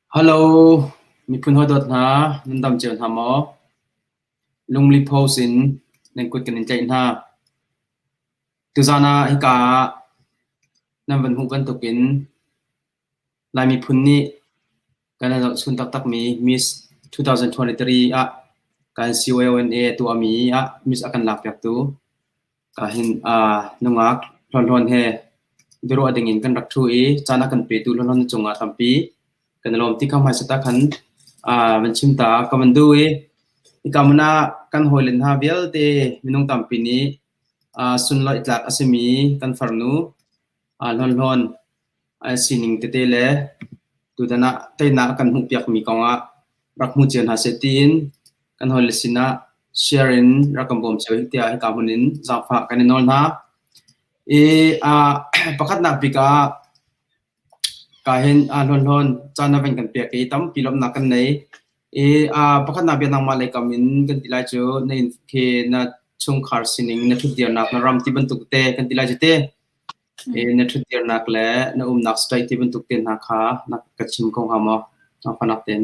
Hello, miphun hawi-dawt hna, nan dam cio hna maw? Lungli Post in nan kut kan in tlaih hna. Tuzaan ah hika ah nan van hmuh bantukin Lai miphun nih kan i zohchun taktakmi Miss 2023 ah kan CYONA tuahmi ah Miss a kan lakpiaktu Kahin nungak hlawnhlawn he biaruah dingin kan rak ṭhu i caan a kan petu hlawnhlawn na cungah tampi kan i lawm ti kha hmaisat ah khan van chim ta ka van duh i hika hmun ah kan hawile hna vialte minung tampi nih sunlawih tlak a simi kan farnu hlawnhlawn sining tete le tutan ah teinak a kan hmuhpiakmi kongah rak hmu cio hna seh tiin kan hawile sinah share in rak kan bawm cio tiah hika hmun in zaangfah kan i nawl hna. I pakhatnak bik ah ka hin hlawnhlawn caan na van kan pek i tampi lawmhnak kan nei. I pakhatnak bia nangmah lei kam in kan ti lai cu na inn khi na chungkhar sining na ṭhutdirnak na ram ti bantuk te kan ti lai cu te. Na ṭhutdirnak le na umnak state ti bantuk te hna kha na ka chim kho hnga maw? Zaangfahnak tein.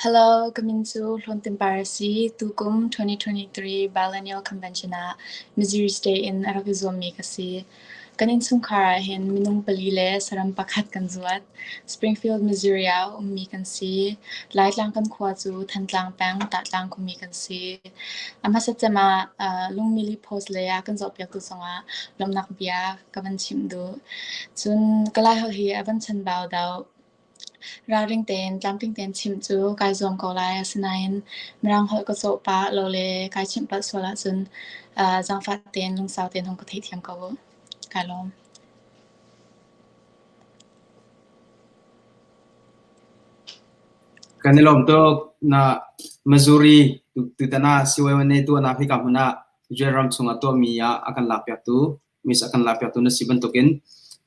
Hello, ka min cu Hlawn Tin Par a si. Tukum 2023 Biennial Convention ah Missouri State in a rak i zuammi ka si. Kan innchungkhar ah hin minung pali le saram pakhat kan zuat. Springfield, Missouri ah a ummi kan si. Laitlang kan khua cu Thantlang peng, Tahtlang khuami kan si. A hmasa cem ah Lungmili Post lei ah kan zohpiaktu zongah lawmhnak bia ka van chimh duh. Cun ka Laiholh hi a van chanbau deuh. Ralring tein tlamtling tein chimh cu kai zuam ko lai. Asinain Mirang holh ka cawh pah lo le kai chimh palh sual ahcun zaangfah tein lungsau tein hung ka theihthiam ko u. Kai lawm. Kan i lawm tuk. Na Missouri tutan ah CYNA tuahnak hika hmun ah Israel ram chungah tuahmi ah a kan lakpiaktu mis a kan lakpiaktu na si bantukin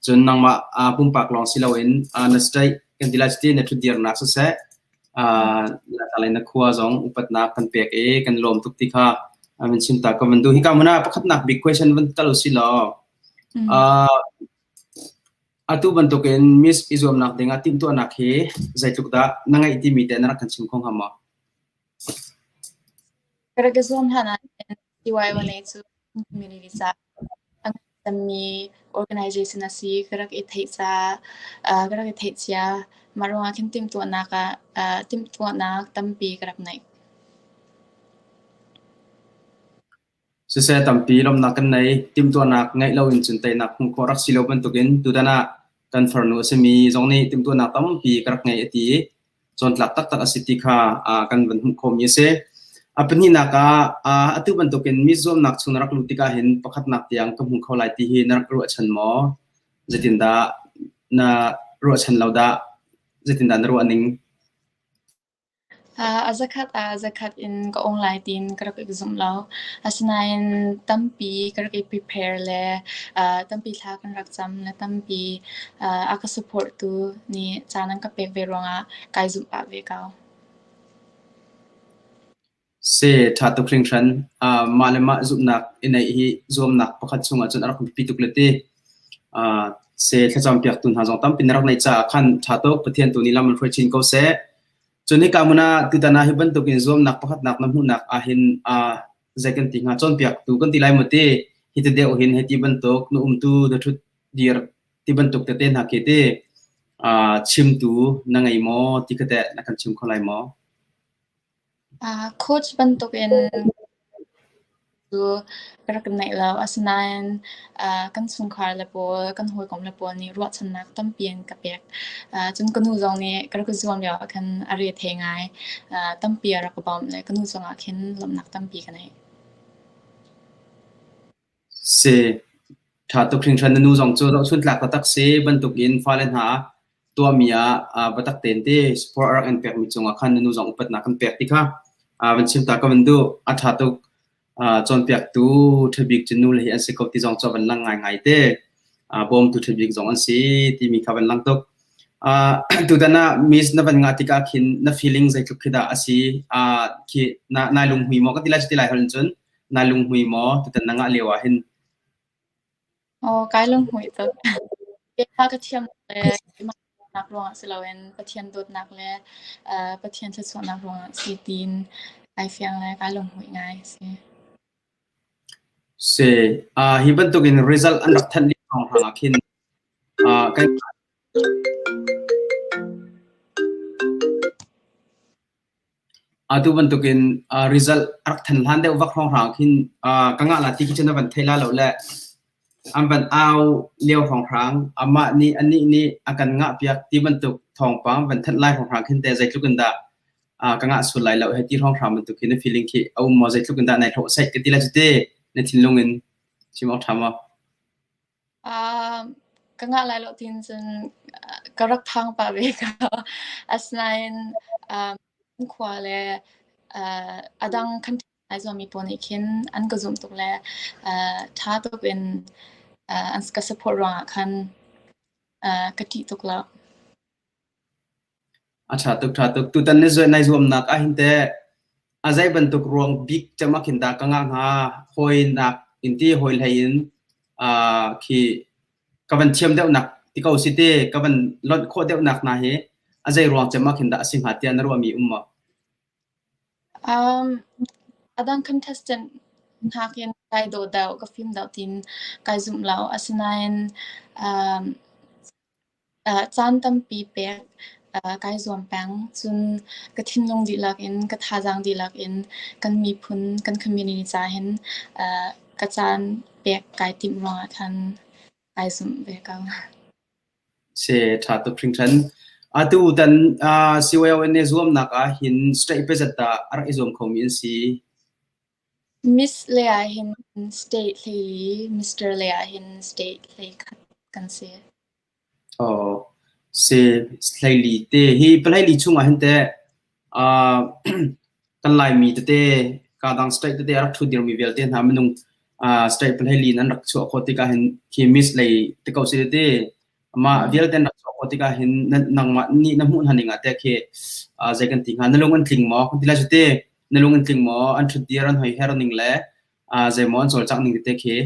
cun nangmah pumpak lawng si loin na state kan ti lai cuti na ṭhutdirnak siseh na na khua zong upatnak kan pek i kan lawm tuk ti kha van chim ta ka van duh. Hika hmun ah pakhatnak big question van kal usih law Atu bantukin Miss i zuamnak dingah timhtuahnak hi zeitluk dah na ngeih timi te na rak kan chim kho hnga maw? Ka rak i zuam hlan ah CYONA cu community caah a ngan organization a si. Ka rak i theih ca, ka rak i theih cia. Mah ruangah khin timhtuahnak ah timhtuahnak tampi ka rak neih. Siseh tampi lawmhnak kan nei. Timhtuahnak ngeih loin cun teinak hmuh khawh rak si lo bantukin tutan ah kan farnu a simi zong nih timhtuahnak tampi ka rak ngei a ti i cawntlak taktak a si ti kha kan van hmuh khawhmi a si. A pahnihnak ah atu bantukin mi zuamnak chung na rak luh tikah hin pakhatnak tiang ka hmu kho lai ti hi na rak ruahchan maw? Zeitindah na ruahchan lo dah? Zeitindah na ruah ning? A zakhat ah zakhat in ka ung lai tiin ka rak i zumh lo. Asinain tampi ka rak i prepare le tampi thla kan rak cam le tampi a ka support tu nih caan an ka pek ve ruangah kai zumh pah ve ko. Si, ṭha tuk hringhran. Mah le mah zumhnak i neih hi zuamnak pakhat chungah cun a rak biapi tuk le ti. Si, thlacam piaktu hna zong tampi na rak neih caah khan ṭha tuk. Pathian tu nih lam in hruai chin ko seh. Cun hika hmun ah tutan ah hi bantukin zuamnak pakhatnak na hmuhnak ahhin zei kan ti hnga cawnpiaktu kan ti lai maw ti hi ti deuh hin hei ti bantuk na umtu na ṭhut dir ti bantuk tete hna khi ti chimtu na ngei maw ti kha teh na kan chim kho lai maw? Coach bantukin cu ka rak neih lo. Asinain kan chungkhar le pawl, kan hawikom le pawl nih ruahchannak tampi an ka pek. Cun ka nu zong nih ka rak i zuam lio ah khan a re thei ngai. Tampi a rak ka bawmh le ka nu cungah khin lawmhnak tampi ka nei. Si. Ṭha tuk hringhran na nu zong cu zohchun tlak taktak si bantukin fale hna tuahmi ah biatak tein te support a rak in pekmi cungah khan na nu zong upatnak kan pek ti kha van chim ta ka van duh. A ṭha tuk. Cawnpiaktu ṭhabik cu nu le hi an si ko ti zong cu a van lang ngaingai te. Bawmtu ṭhabik zong an si timi kha van lang tuk. Tutan ah miss na van ngah tikah khin na feeling zeitluk khi dah a si? Khi na nai lunghmui maw ka ti lai cu ti lai holh in cun nai lunghmui maw tutan na ngah lio ah hin? Aw, kai lunghmui tuk. Keimah ka thiam le keimah. nak ruangah si loin Pathian dawtnak le Pathian thluachuahnak ruangah si tiin ai fiang le kai lunghmuih ngai a si. Si, hi bantukin result an rak thanh lio hrawng ah khin kan Atu bantukin result a rak thanh hlan deuh vak hrawnghrang khin ka ngah la ti khi cu na van thei la lo le an van au lio hrawnghrang amah nih anih nih a kan ngah piak ti bantuk thawngpang van thanh lai hrawnghrang khin te zeitluk in dah ka ngah sual lai lo he ti hrawnghrang bantuk khi na feeling khi a um maw zeitluk in dah nai hlawh saih ka ti lai cu te na thinlung in chim awk ṭha maw? Ka ngah lai lo tiin cun ka rak phang pah ve ko. Asinain khua le a dang country ai zuammi pawl nih khin an ka zumh tuk le ṭha tuk in an ka support ruangah khan ka ṭih tuk lo. A ṭha tuk, ṭha tuk. Tutan na nai zuamnak ahhin teh a zei bantuk ruang bik cem ah khin dah ka ngah hnga? Hawinak in ti, hawi hlei in khi ka van thiam deuhnak ti ko si te, ka van lonh khawh deuhnak hna hi a zei ruang cem ah khin dah a si hnga tiah na ruahmi um maw? A dang contestant nakin kai dawh deuh, ka fim deuh tiin kai zumh lo. Asinain Caan tampi pek kai zuam peng. Cun ka thinlung dihlak in, ka thazaang dihlak in kan miphun, kan community ca hin ka caan pek kai timh ruangah khan kai zumh ve ko. Si, ṭha tuk hringhran. Atu tan CYONA zuamnak ah hin state pezat dah a rak i zuam khomi an si? Miss lei ah hin state 14, Mister lei ah hin state 11 kan si. Aw, si 14 te hi 14 chungah hin teh kan Laimi tete kadang state tete a rak ṭhu dirmi vialte hna minung state 14 in an rak chuah khawh tikah hin khi Miss lei te ko si tete mah vialte an rak chuah khawh tikah hin nangmah nih na hmuh hna ning ah teh khi zei kan ti hnga na lung an tling maw kan ti lai cu te na lung an tling maw an ṭhut dir an hoiher ning le zeimaw an cawlcangh ning tete khi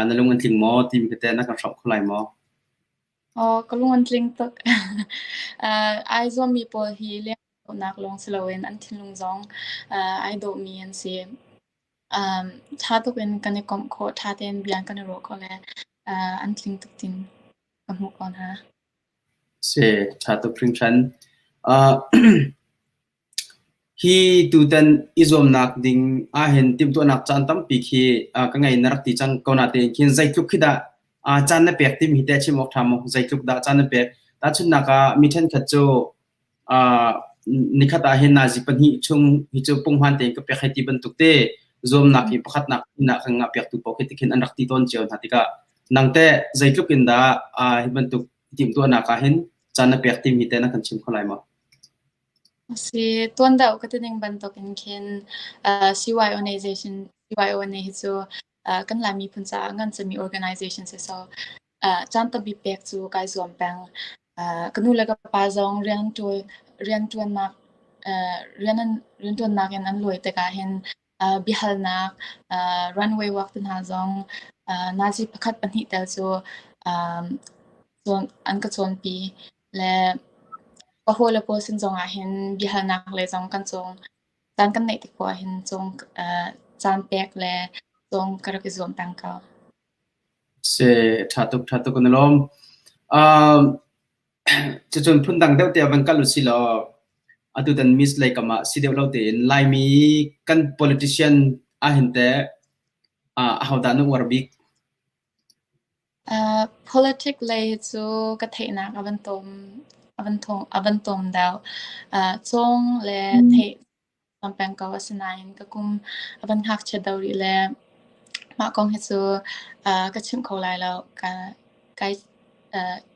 na lung an tling maw timi khi teh na kan hrawmh kho lai maw? Aw, ka lung an tling tuk. Ai zuammi pawl hi lengdawhnak lawng si loin an thinlung zong ai dawhmi an si. Ṭha tuk in kan i komh khawh, ṭha tein bia kan i ruah khawh le an tling tuk tin ka hmuh ko hna. Si, ṭha tuk hringhran. Hi tutan i zuamnak ding ahhin timhtuahnak caan tampi khi ka ngei na rak ti cang ko natein khin zeitluk khi dah caan na pek timi hi teh chim awk ṭha maw? Zeitluk dah caan na pek? Tahchunhnak ah mi ṭhenkhat cu nikhat ah hin nazi pahnih chung hi cu punghman tein ka pek hei ti bantuk te zuamnak hi pakhatnak inn ah kan ngah piaktu paoh khi tikhin an rak ti tawn cio hna tikah nang teh zeitluk in dah hi bantuk timhtuahnak ah hin caan na pek timi teh na kan chim kho lai maw? Si, tuan deuh ka ti ning bantukin khin CY organization CYONA hi cu kan Lai miphun caah ngan cemmi organization si so caan tampi pek cu kai zuam peng. Ka nu le ka pa zong rianṭuannak rianṭuannak in an lawi tikah hin biahalnak runway walk te hna zong nazi pakhat pahnih tel cu an ka cawnpi. Le ka hawile pawl sin zongah hin biahalnak le zong kan cawng. Caan kan neih tik poah hin cawng caan pek le cawng ka rak i zuam peng ko. Si, ṭha tuk, ṭha tuk kan i lawm. Cucun phundang deuh te ah van kal usih law atutan Miss lei kam ah si deuh lo tein Laimi kan politician ahhin teh ahodah na uar bik? Politic lei cu ka theihnak a van tlawm a van tlawm deuh. Cawng le theih zuam peng ko. Asinain ka kum a van ngakchia deuh rih le mah kong hi cu ka chimh kho lai lo. Kai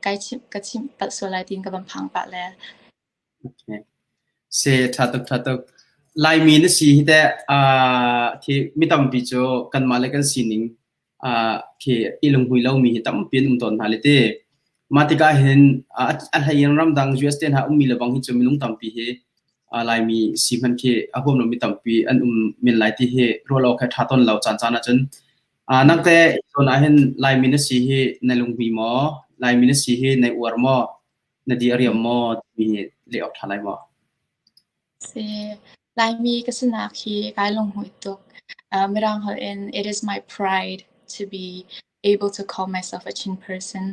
kai chimh ka chimh palh sual lai tiin ka van phang pah le. Okay. Si, ṭha tuk, ṭha tuk. Laimi na si hi teh khi mi tampi cu kanmah le kan sining khi i lunghmui lomi hi tampi an um tawn hna le ti. Mah tikah hin a hlei in ramdang US te hna ummi le bang hi cu minung tampi hi Laimi si hmanh khi a huam lomi tampi an um men lai ti hi ruah awk he ṭha tawn lo caan caan ahcun. Nang teh hi zawn ah hin Laimi na si hi na lunghmui maw? Laimi na si hi nai uar maw? Na di a riam maw timi hi leh awk ṭha lai maw? Si. Laimi ka sinak hi kai lunghmuih tuk. Mirang holh in it is my pride to be able to call myself a Chin person.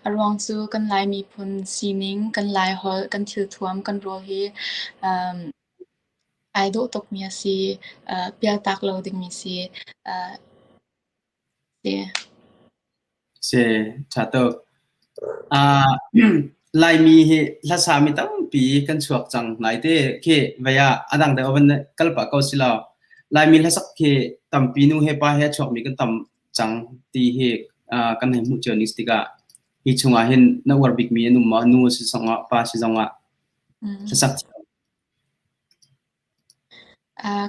A ruang cu kan Lai miphun sining, kan Lai holh, kan thilthuam, kan rawl hi um, ai dawh tukmi a si. Pialtak lo dingmi si. Si. Si, ṭha tuk. Uh, Laimi hi hlasami tampi kan chuak cang naite khi vei ah a dang deuh van kal pah ko si lo. Laimi hlasak khi tampi nu he pa he a chuakmi kan tam cang ti hi uh, kan hei hmuh cio ning tikah hi chungah hin na uar bikmi an um maw? Nu si zongah pa si zongah hlasak thiam.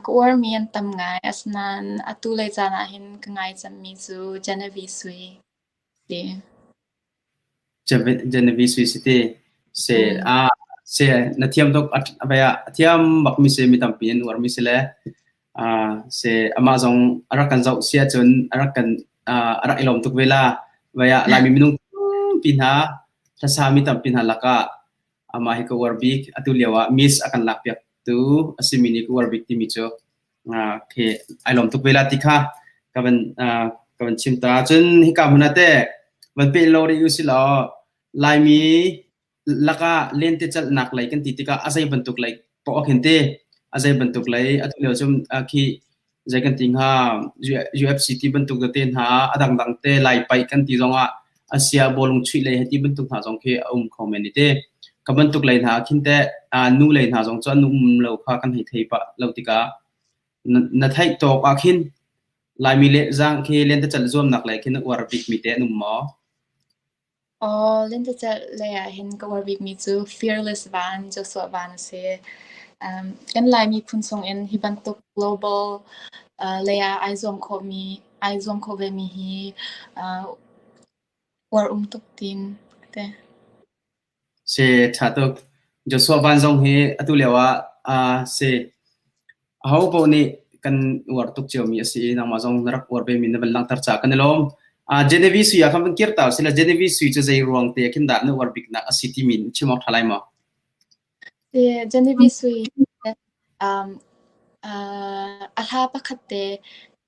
Ka uarmi an tam ngai. Asinain atu lei caan ah hin ka ngai cemmi cu Genevieve Sui si. Genevieve Sui si ti. Si ah si na thiam tuk a vai ah a thiam bakmi si mi tampi an uarmi si le si amah zong a rak kan zoh si ahcun a rak kan a rak i lawm tuk ve la. Vai ah Laimi minung tampi hna hlasa mi tampi hna lakah Amah hi ka uar bik. Atu lio ah Miss a kan lakpiaktu a simi nih ka uar bik timi cu khi ai lawm tuk ve la ti kha ka van ka van chim ta. Cun hika hmun ah teh van peh lo rih usih law Laimi lakah lentecelhnak lei kan ti tikah a zei bantuk lei poah khin ti a zei bantuk lei atu lio cun khi zei kan ti hnga UFC ti bantuk tete hna a dangdang te Lai paih kan ti zongah Asia bawlung chuih lei ti bantuk hna zong khi a um kho men i te ka bantuk lei hna khin te nu lei hna zong cu an um lo kha kan hei thei pah lo tikah na theih tawk ah khin Laimi le zang khi lentecelh zuamnak lei khin na uar bikmi te an um maw? Aw, lentecelh lei ahhin ka uar bikmi cu Fearless Van, Joshua Van a si. Kan Lai miphun chungin hi bantuk global lei ah ai zuam khawhmi, ai zuam khawh vemi hi uar um tuk tiin ka ti. Si, ṭha tuk. Joshua Van zong hi atu lio ah si aho paoh nih kan uar tuk ciomi a si i nangmah zong na rak uar vemi na van langhter caah kan i lawm. Genevieve Sui ah khan van kir ta usih law Genevieve Sui cu zei ruang te khin dah na uar biknak a si timi chim awk ṭha lai maw? Si, Genevieve Sui um, a hla pakhat te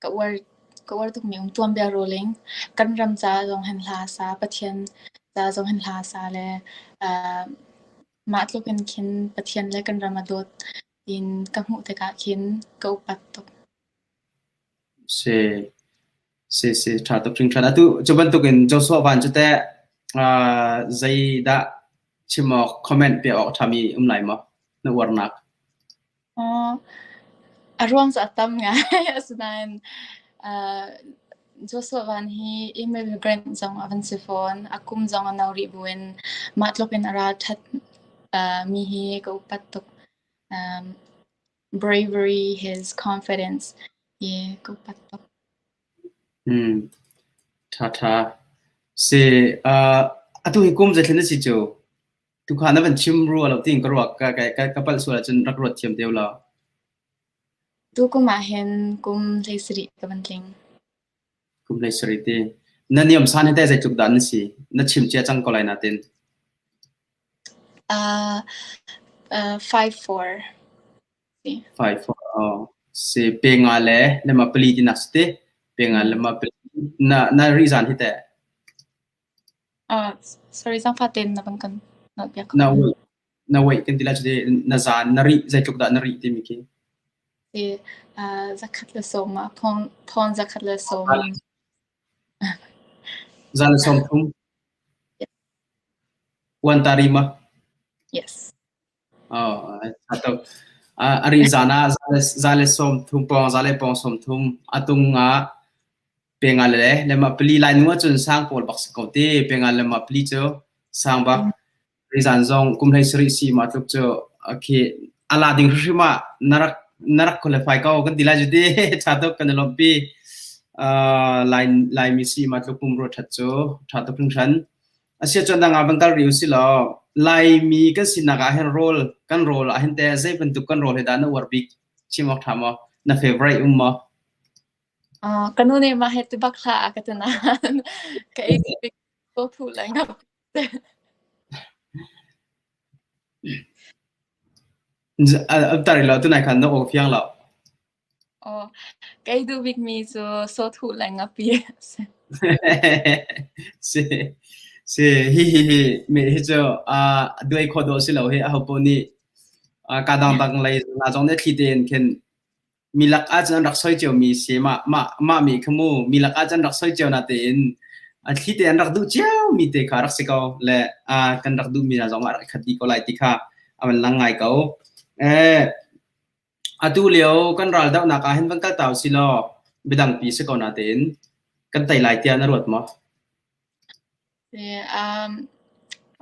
ka uar ka uar tukmi um tuanbia rolling kan ram ca zong hin hla sa Pathian ca zong hin hla sa le mah tluk in khin Pathian le kan ram a dawt tiin ka hmuh tikah khin ka upat tuk. Si si si ṭha tuk hringhran. Atu cu bantukin Joshua Van cu teh zeidah chim awk comment pe awk ṭhami um lai maw na uarnak? A ruang cu a tam ngai. Asinain Joshua Van hi immigrant zong a van si fawn. A kum zong a no rih buin mah tluk in a ralṭhat mi hi ka upat tuk. Bravery, his confidence hi ka upat tuk. Ṭha ṭha. Si, atu hi kum zeithlen na si cu? Tukha na van chim rua lo tiin ka ruak ka ka ka palh sual ahcun rak ruat thiam te law. Tukum ah hin kum 17 ka van tling. Kum 17 ti. Na niam san hi teh zeitluk dah na si? Na chim cia cang ko lai natin. 5'4. 5'4 oh. Si pe nga le lema pali ti nak si ti. Pe nga lema pali. Na na ri zan hi teh. Sorry, zaangfah tein na van kan nolhpiak kho. Na weight na weight kan ti lai cu na zan na rih zeitluk dah na rih timi khi. Si, 110 ah thawn 110. 130. Uan ta ri ma? Yes. Oh, a tuk. A ri zan ah za le 30 pawng za le pawng 30 a tung ah pe nga le lema pali lai nu ahcun sang pawl bak si ko te pe nga lema pali cu sang bak rizan zong kum hlei sarih si ma tluk cu khi ala ding hrim ah narak narak qualify ko kan ti lai ju ti tha tuk kan i lawmhpi lai laimi si ma tluk pum ro that cu tha tuk hringhran Asia cun dang ah van kal rih usih law Laimi kan sinak ah hin rawl kan rawl ah hin teh zei bantuk kan rawl hi dah na uar bik chim awk ṭha maw? Na favorite um maw? Ka nu nih mah hi ti bak hlah a ka ti nain ka ei bik ko thu le ngap. Tar lo tunai khan na aw fiang lo. Aw, kei duh bikmi cu sawthuh le ngapi a si. Si si hi hi hi me hi cu duai kho dawh si lo hi aho paoh nih ka dangdang lei na zong nih thli tein khin mi lak ah cun an rak soi cio mi si mah mah mah mi kha mu mi lak ah cun rak soi cio na tein a thli te an rak duh cio mi te kha rak si ko le kan rak duh mi hna zong ah rak khat dih ko lai ti kha a van lang ngai ko. Eh Atu lio kan raldohnak ah hin van kal ta usih law biadangpi si ko natein kan tei lai tiah na ruat maw? Um,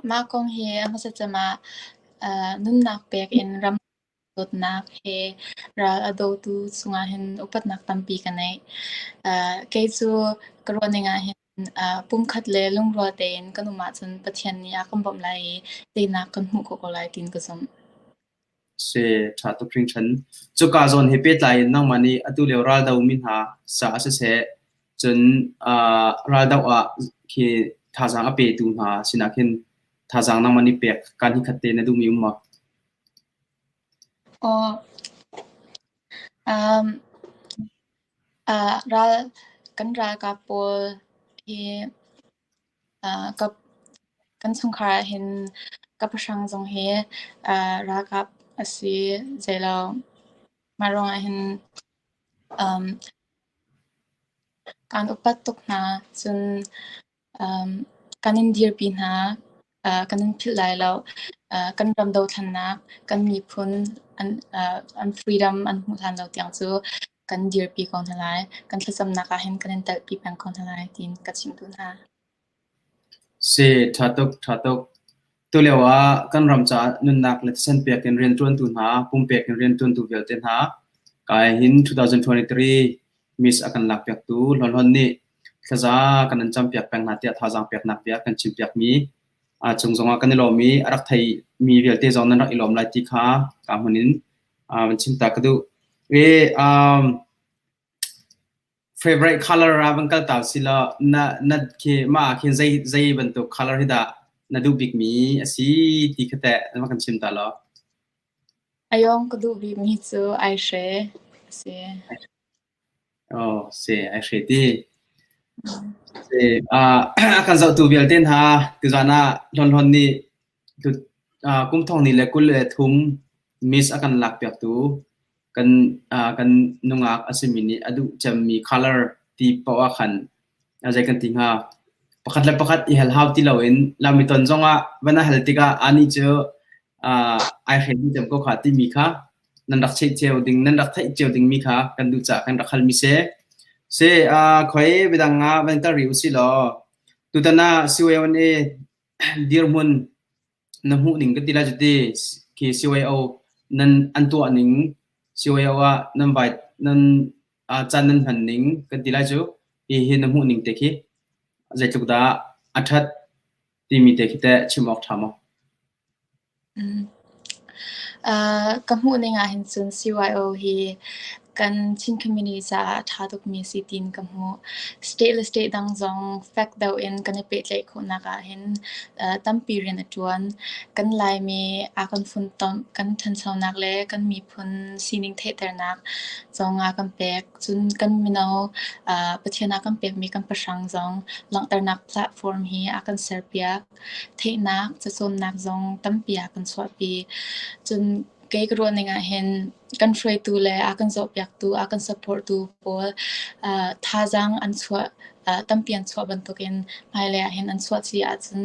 mah kong hi a hmasa cem ah uh, nunnak pek in ram dawtnak he ral a dotu cungah hin upatnak tampi ka nei. Uh, kei cu ka ruah ning ah hin uh, pumkhat le lungrual tein kan um ahcun Pathian nih a kan bawmh lai i teinak kan hmuh khawh ko lai tiin ka zumh. Si, ṭha tuk hringhran. Cuka zawn he pehtlai in nangmah nih atu lio raldo mi hna caah siseh, cun uh, raldoh ah khi thazaang a petu hna sinah khin thazaang nangmah nih pek kaan hi khat te na duhmi um maw? Aw, um, uh, ral kan ralkap pawl hi Ka kan chungkhar ah hin ka pahrang zong hi ralkap a si zeilo. Mah ruangah hin kaan upat tuk hna. Cun kan in dirpi hna. Kan in philh lai lo. Kan ram dothlennak, kan miphun an freedom an hmuh hlan lo tiang cu kan dirpi ko hna lai. Kan thlacamnak ah hin kan in telpi peng ko hna lai tiin ka chimh duh hna. Si, ṭha tuk, ṭha tuk. Tulio ah kan ram caah nunnak le thisen pek in rianṭuantu hna, pumpek in rianṭuantu vialte hna, kai hin 2023 Miss a kan lakpiaktu Hlawnhlawn nih thlaza kan in campiak peng hna tiah thazaang peknak bia kan chimpiakmi a cung zongah kan i lawm i a rak theimi vialte zong nan rak i lawm lai ti kha ka hmun in van chim ta ka duh. I um, favorite color ah van kal ta si law na na khi mah ah khin zei zei bantuk color hi dah na duh bikmi a si ti kha teh na kan chim ta law. Ayong ka duh bikmi cu aihre a si. Oh, si aihre ti. Si, uh, a kan zohtu vialte hna tuzan ah Hlawnhlawn nih tu uh, kum thong ni le 23 miss a kan lakpiaktu kan uh, kan nungak a simi nih a duh cemmi color ti paoh ah khan a zei kan ti hnga pakhat le pakhat i hal hau ti loin lami ton zongah van a hal tikah anih cu uh, ai hren cem ko kha timi kha nan rak theih cio ding nan rak theih cio dingmi kha kan duh caah kan rak halmi si. Si uh, khoi bidang ah van kal rih usih law tutan ah CYONA dirhmun na hmuh ning kan ti lai cuti khi CYO nan an tuah ning CYO ah nan vai nan uh, caan nan hman ning kan ti lai cu hi hi na hmuh ning te khi zeitluk dah a ṭhat timi te khi teh chim awk ṭha maw? Ka hmuh ning ahhin cun CYO hi kan Chin community caah a ṭha tukmi a si tiin ka hmuh. State le state dang zong fek deuh in kan i pehtlaih khawhnak ahhin tampi rian a ṭuan. Kan Laimi aa kan funtom, kan ṭhanchonak le kan miphun sining theihternak zong a kan pek. Cun kan mino Pathian a kan pekmi kan pahrang zong langhternak platform hi a kan serpiak. Theihnak, cacawnnak zong tampi a kan chuahpi. Cun kei ka ruahning ahhin kan hruaitu le a kan zohpiaktu, a kan support-tu pawl thazaang an chuah, tampi an chuah bantukin hmailei ahhin an chuah chih ahcun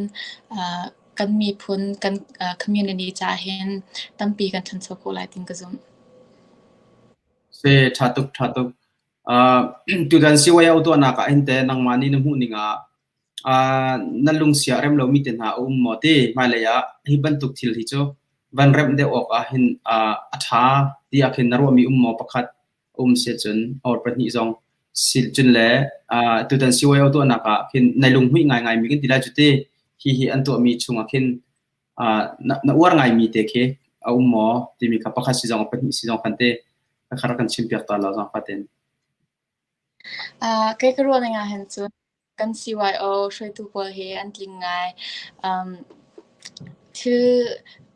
kan miphun, kan community caah hin tampi kan ṭhancho khawh lai tiin ka zumh. Si, ṭha tuk, ṭha tuk. Uh, tutan CYO tuahnak ah hin teh nangmah nih na hmuh ning ah uh, na lungsia rem lomi te hna a um maw ti hmailei ah hi bantuk thil hi cu van remh deuh awk ah hin uh, a ṭha tiah khin na ruahmi um maw pakhat um si cun or pahnih zong si cun le uh, tutan CYO tuahnak ah khin nai lunghmuih ngaingai mi kan ti lai cu ti hi hi an tuahmi chungah khin uh, na, na uar ngaimi te khi a um maw timi kha pakhat si zong pahnih si zong kan te kha rak kan chimpiak ta law zaangfah tein. Uh, kei ka ruah ning ah hin cun kan CYO hruaitu pawl hi an tling ngai. Um, thil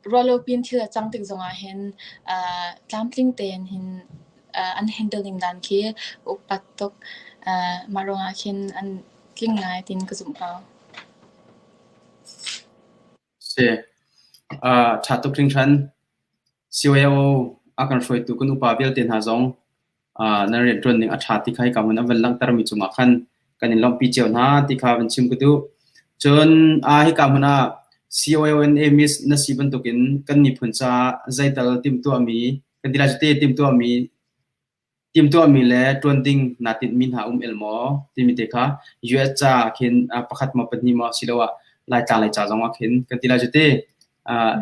Ruahlopi in thil a cang tik zongah hin tlamtling tein hin an handle ning dan khi upat tuk. Mah ruangah khin an tling ngai tiin ka zumh ko. Si. Ṭha tuk hringhran. CYO a kan hruaitu kan upa vialte hna zong nan rianṭuan ning a ṭha ti kha hika hmun an van langhtermi cungah khan kan in lawmhpi cio hna ti kha van chim ka duh. Cun hika hmun ah CYONA Miss na si bantukin kan miphun caah zeital timhtuahmi kan ti lai cu te timhtuahmi timhtuahmi le ṭuan ding naa tinhmi hna um el maw timi te kha US ca khin pakhat maw pahnih maw asiloah Laitlang lei ca zong ah khin kan ti lai cu te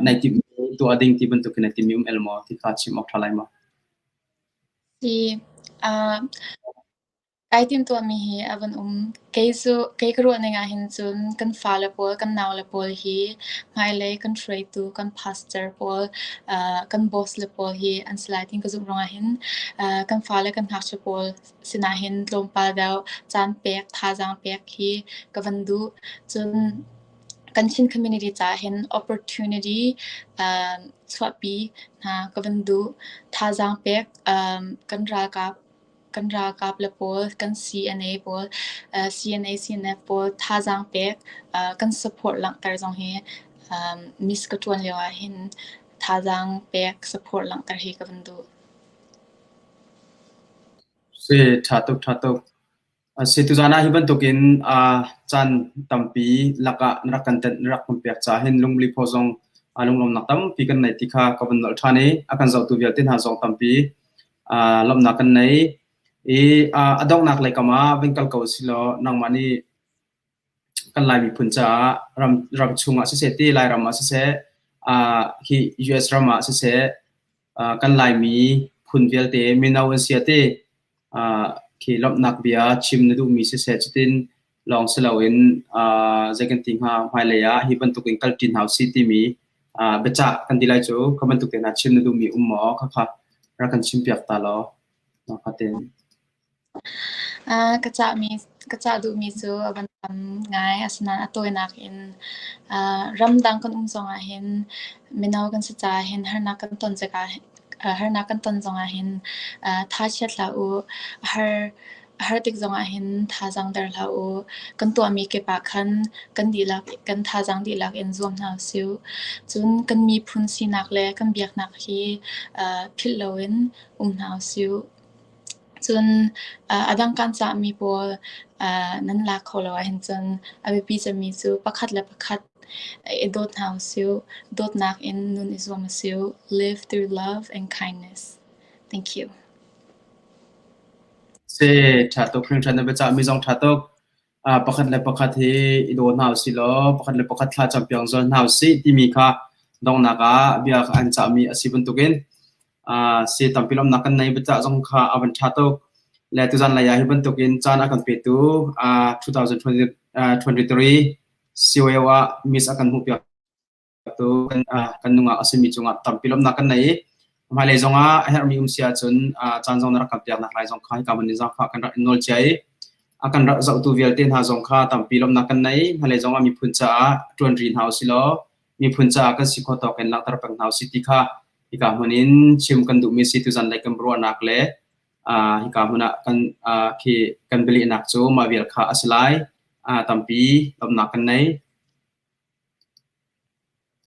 nai timhmi tuah ding ti bantuk in nai timhmi um el maw ti kha chim awk ṭha lai maw? Si, Kai timhtuahmi hi a van um. Kei cu kei ka ruah ning ahhin cun kan fale pawl, kan naule pawl hi hmailei kan hruaitu, kan pastor pawl, kan boss le pawl hi an si lai ti ka zumh ruangah hin kan fale kan ngakchia pawl sinah hin tlawmpal deuh caan pek, thazaang pek hi ka van duh. Cun kan Chin community caah hin opportunity chuahpi hna ka van duh. Thazaang pek kan ralkap kan ralkap le pawl, kan CNA pawl, CNA, CNF pawl thazaang pek, kan support langhter zong hi miss ka ṭuan lio ah hin thazaang pek, support langhter hi ka van duh. Si, ṭha tuk, ṭha tuk. Si tuzaan ah hi bantukin caan tampi lakah na rak kan tenh, na rak kan pek caah hin lungli phaw zong lunglawmnak tampi kan nei ti kha ka van nolh ṭhan i a kan zohtu vialte hna zong tampi lawmhnak kan nei. I a donghnak lei kam ah van kal ko silaw nangmah nih kan Lai miphun caah ram ram chungah siseh ti Lairam ah siseh hi US ram ah siseh kan Laimi phun vialte mino an sia ti khi lawmhnak bia chim na duhmi siseh cutin lawng si loin zei kan ti hnga hmailei ah hi bantuk in kalṭi hna usih timi biacah kan ti lai cu kha bantuk te hna chim na duhmi um maw khakha rak kan chimpiak ta law kha tin. Ka cahmi ka cah duhmi cu a van tam ngai. Asinain a tawinak in ramdang kan um zongah hin mino kan si caah hin harnak kan ton tikah harnak kan ton zongah hin thachiat hlah u. Har a har tik zongah hin thazaang der hlah u. Kan tuahmi kip ah khan kan dihlak kan thazaang dihlak in zuam hna usih. Cun kan miphun sinak le kan biaknak hi philh loin um hna usih. Cun a dang kan cahmi pawl nan lak kho lo ahhin cun a biapi cemmi cu pakhat le pakhat i dawt hna usih. Dawtnak in nun i zuam usih. Live through love and kindness. Thank you. Si, ṭha tuk hringhran na biacahmi zong ṭha tuk. Pakhat le pakhat hi i daw hna usih law pakhat le pakhat thla campiak zol hna usih timi kha donghnak ah bia an cahmi a si bantukin si tampi lawmhnak kan nei biacah zong kha a van ṭha tuk. Le tuzan lei ah hi bantukin caan a kan petu 2023 COO ah miss a kan hmuhpiak tu kan nungak a simi cungah tampi lawmhnak kan nei i hmailei zongah a herhmi um si ahcun caan zong na rak kan piaknak lai zong kha hika hmun in zaangfah kan rak in nawl cia i a kan rak zohtu vialte hna zong kha tampi lawmhnak kan nei. Hmailei zongah miphun caah ṭuan ri hna usih law miphun caah kan si khawh tawk in langhter peng hna usih ti kha hika hmun in chim kan duhmi si tuzan lei kan ruahnak le hika hmun ah kan khi kan bialehnak cu mah vial kha a si lai. Tampi lawmhnak kan nei.